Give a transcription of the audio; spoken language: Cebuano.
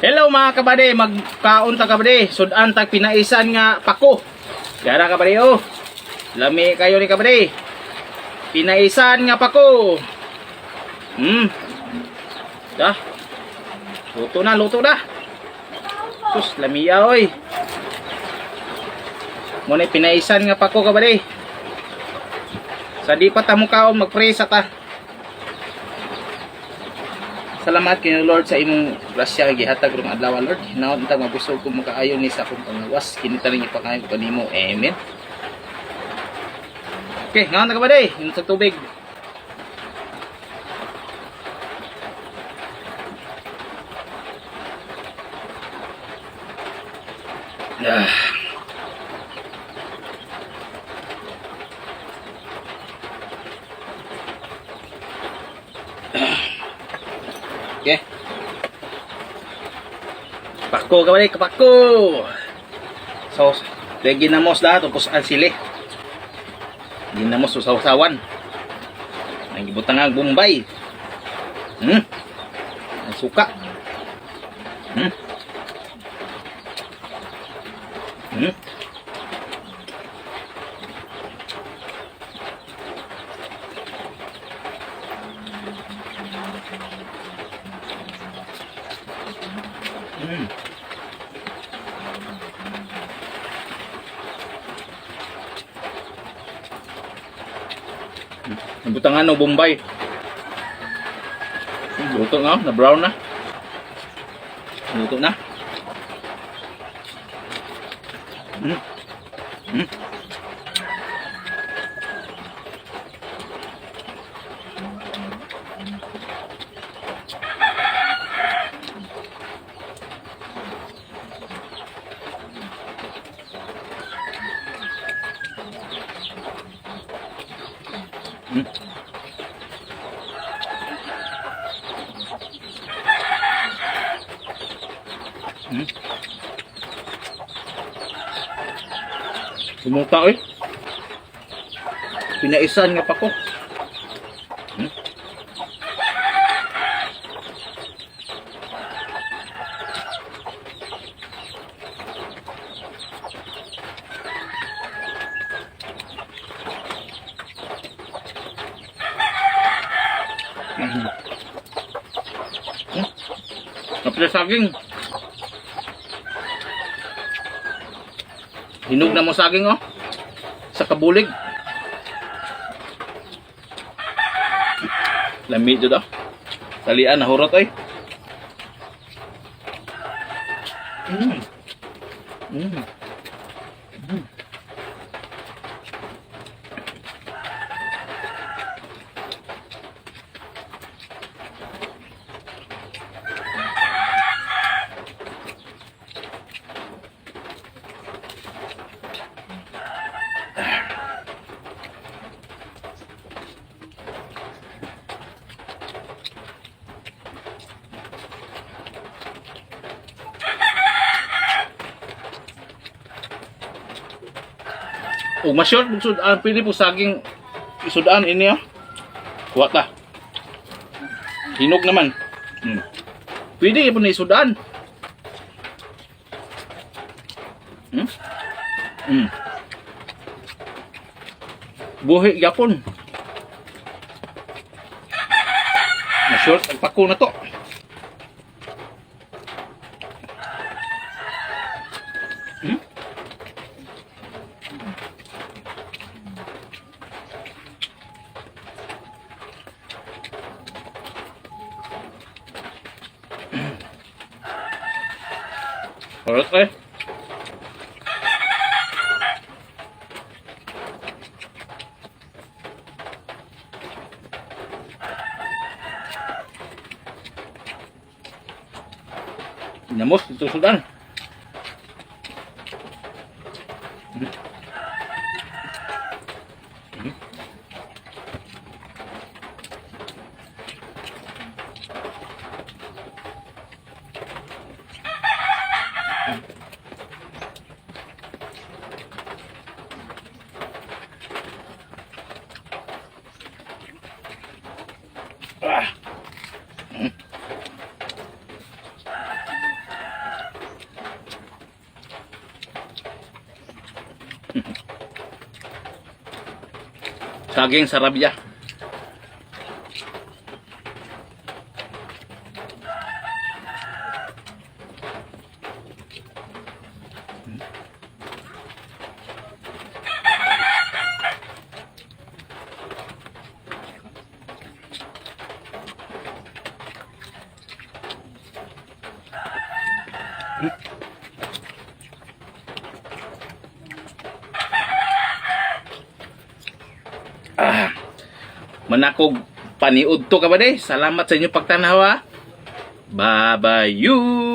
Hello, mga kabady, magkaon ta, kabady. Sudan tag pinaisan nga pako. Yara, kabady, oh. Lami kayo ni, kabady. Pinaisan nga pako. Dah. Luto na, luto na. Sus, lamiya oy. Muna pinaisan nga pako, kabady. Sa di pa ta mukaon, magpresa ta. Salamat kini, Lord, sa imong grasya nga gihatag karong adlaw, Lord. Hinaot ta mabusog ko makaayo ni sa akong panglawas. Kini tanan ipakayo ko kanimo. Amen. Okay, ngaon na, kabady. Inom sa tubig. Ah. Okay. Pako, kabady, kapako. So, lagi ginamos lahat, tapos ang sili. Ginamos usaw-usawan. Ang gibutang ang Bombay. Ang suka. Nabutangan ng Bombay. Luto na, na brown na. Luto na. Sumuta eh. Pinaisan nga pako. Kapila saging. Hinog na mo saging, oh. Sa kabulig. Lami jud, oh. Talian na hurot oy. O ma-short mo sudan, pili po saging sudan ini, oh. Kuha ta. Hinog naman. Pwede po na isudan. Buhi gyapon. Ma-short ang pako na to. Alright eh. Namos dito sudan. Ah. Saging sarabya. Manakog paniud to ka ba day? Salamat sa inyong pagtanawa. Bye-bye you.